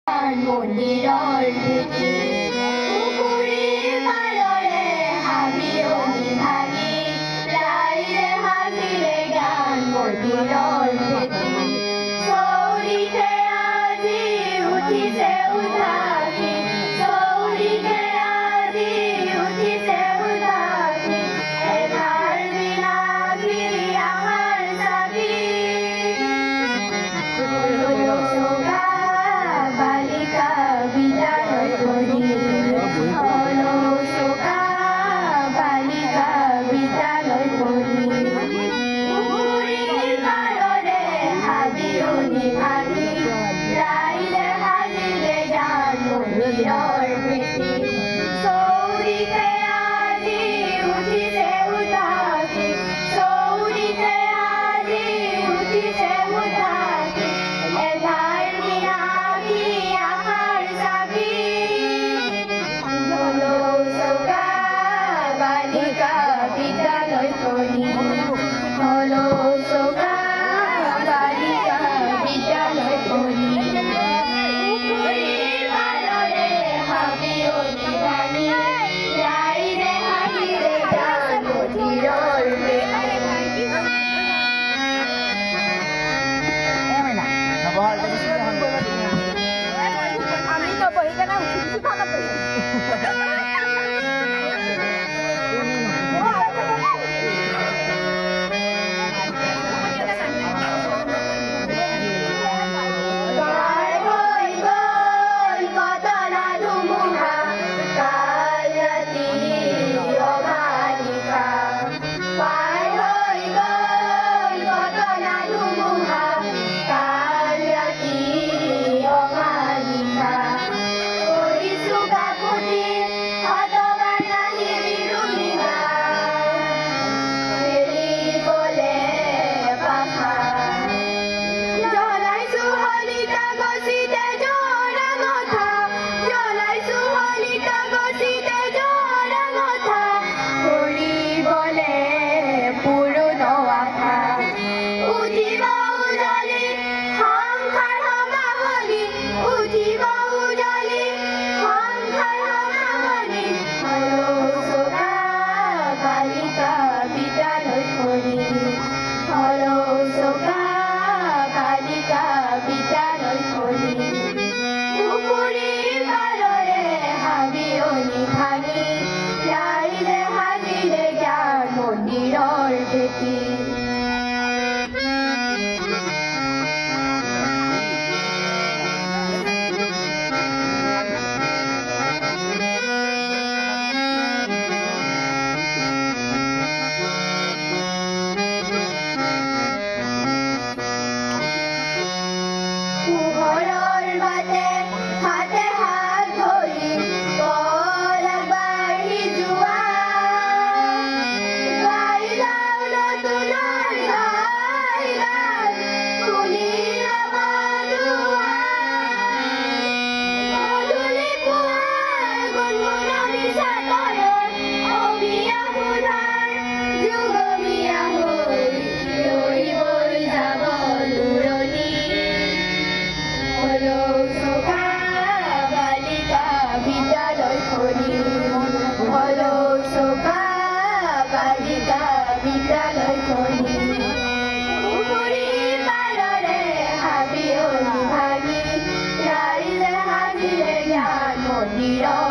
মন্দিৰৰ ভেটি, পুখুৰীৰ পাৰৰে হাবিয়নি ভাঙি ৰাইজে সাজিলে জ্ঞান মন্দিৰৰ ভেটি। চৌদিশে আজি উঠিছে উঠাকি, চৌদিশে আজি উঠিছে উঠাকি, এধাৰ বিলাসী আশাৰ চাকি। চৌকা বালিকা বিদ্যালয়খনি, হলো চৌকা বালিকা বিদ্যালয়খনি, পুখুৰীৰ পাৰৰে হাবিয়নি ভাঙি ৰাইজে সাজিলে জ্ঞান মন্দিৰৰ ভেটি। চৌদিশে আজি উঠিছে উঠাকি, চৌদিশে আজি উঠিছে উঠাকি, এধাৰ বিলাসী আশাৰ চাকি। হলো চৌকা বালিকা বিদ্যালয়খনি, হলো চৌকা বালিকা বিদ্যালয়খনি, পুখুৰীৰ পাৰৰে হাবিয়নি ভাঙি ৰাইজে সাজিলে জ্ঞান মন্দিৰৰ ভেটি। আমি নবহি কেনে উঠি উঠি ভাগত। পাৰ হৈ গ'ল কতনা ধুমুহা, কাল ৰাতি অমানিশা। পাৰ হৈ গ'ল কতনা ধুমুহা, কাল ৰাতি অমানিশা। কৰিছো কাকুতি হতবাৰ নাহিবি ৰুমিমা, মেলিবলে পাখা। জ্বলাইছো শলিতা গছিতে জোৰা মথা, জ্বলাইছো শলিতা গছিতে জোৰা মথা, কৰিবলে পূৰণ আশা। উঠিব উজলি সংসাৰ সমাহনি, উঠিব উজলি সংসাৰ সমাহনি। হলো চৌকা বালিকা বিদ্যালয়খনি, হলো চৌকা বালিকা বিদ্যালয়খনি, পুখুৰীৰ পাৰৰে হাবিয়নি ভাঙি ৰাইজে সাজিলে জ্ঞান মন্দিৰৰ ভেটি। পোহৰৰ বাটে হাতে হাত ধৰি বল আগবাঢ়ি যোৱা, গাই যাওঁ নতুনৰ জয় গান, খুলি ৰ'ব দুৱাৰ। গধূলি পুৱাৰ গুণগুণনি চাদৰৰ অমিয়া সুধাৰ যুগমীয়া হৈ ৰৈ বৈ যাব দূৰণি। হলো চৌকা বালিকা বিদ্যালয়খনি, হলো চৌকা বালিকা বিদ্যালয়খনি, পুখুৰীৰ পাৰৰে হাবিয়নি ভাঙি ৰাইজে সাজিলে জ্ঞান মন্দিৰৰ